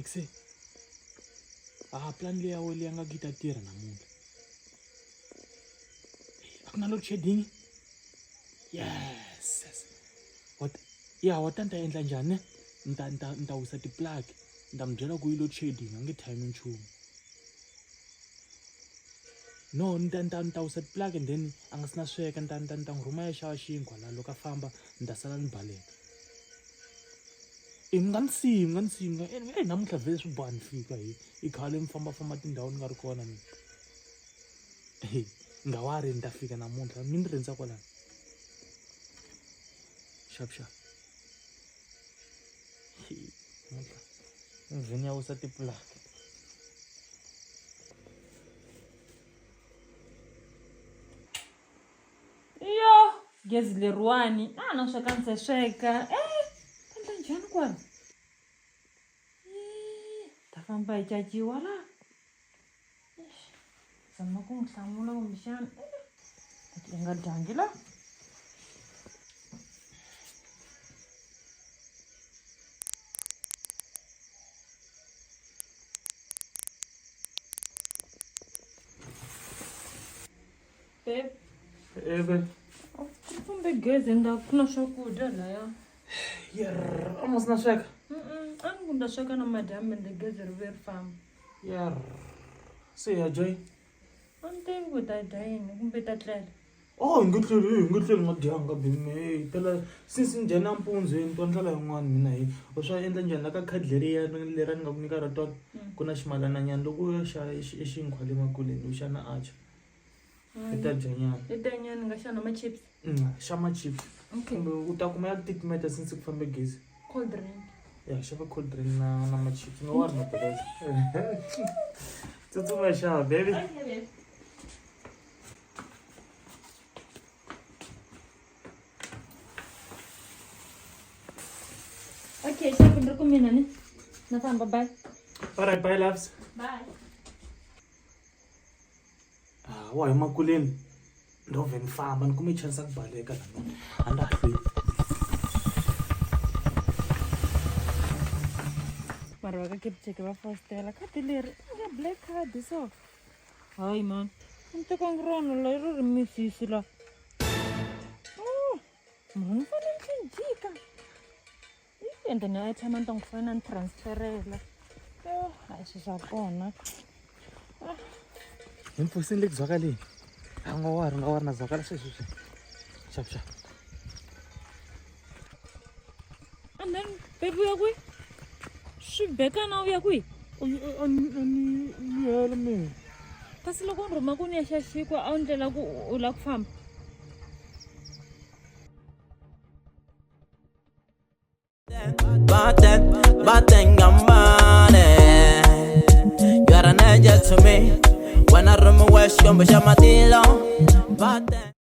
Se a plan leyi ya wena leyi nga ku yi ta tirha namuntlha. A ku na load shedding? Yes, yes. What? Ya wa ta ni ta endla njhani ne? Ni ta ni ta ni ta wisa ti-plug ni ta mi byela ku yi load shedding a nge time nchumu. No ni ta ni ta ni ta wisa ti-plug and then a nga si na sweka ni ta ni ta ni ta n'wi rhuma ya xava xinkwa laha loko a famba ni ta sala ni baleka. E mi nga ni siyi mi nga ni siyi mi nga e namuntlha vhele swi boha ni fika hi i khale mi fambafamba tindhawu ni nga ri kona mina. Ni nga wari ni ta fika namuntlha mi ni rindza kwalano. Xap xap. Namuntlha ni vhe ni ya wisa ti-plug. Yo gezi leriwani a na sweka ndzi sweka e endla njhani kwala ta famba hi caciwa la zama ku n'wi hlamula kumbexana i nga dyangi la. Babe. Eh, babe. Ku fambe gezi nga ku na swakudya laya. Yerr, almost na sweka. A ni ku ni ta sweka na madyambu ende gezi ri ve ri famba. Yerr. Se ya dya yini? A ni tivi ku ta dya yini kumbe ta tlela. Oh, hi nge tleli, hi nge tleli nga dyanga baby me. Hey, phela since ni dya nampundzu ni twa ndlala yin'wana mina hi. U swa endla njhani la ka khadi leriya lera ni nga ku nyika ra tolo ku na ximalana nyana loko u ya xava e xinkwa le makuleni u xa na atchar. I ta dya nyana. I ta nyana nga xana ma chips? Xa ma chips. Okay. Kumbe u ta kuma ya ku titimeta since ku fambe gezi. Cold drink. Ya xava cold drink na na ma chips. Nga wari na peleza. Tsutsuma xava baby. Okay, baby. Okay, xava ni ri ku mina ni. Na famba bye. All right, bye loves. Bye. Ah, wa hi makuleni ndo vhe ni famba ni kume chance ya ku baleka lana a nda ha hlweli. Mara va ka Capitec va fositela khadi leri i nga black card so. Hayi man, a ni tekangi rona leri ri misisi la. Oh, mhani ni fanele ni tlhe ni jika. Ende ni airtime a ni ta n'wi fonela ni transferela. Yo, a hi swilo swa kona. Hi mpfusini le ku zwakaleni. A nga wari nga wari na zwakala sweswi sweswi. Xap xap. And then baby u ya kwihi? Swi bekana u ya kwihi? A ni ni hela mina. Kasi loko ni rhuma ku ni ya xa xinkwa a wu ndlela ku u lava ku famba. Baten, gambane. You are an angel to me. When I room west, come, Baten.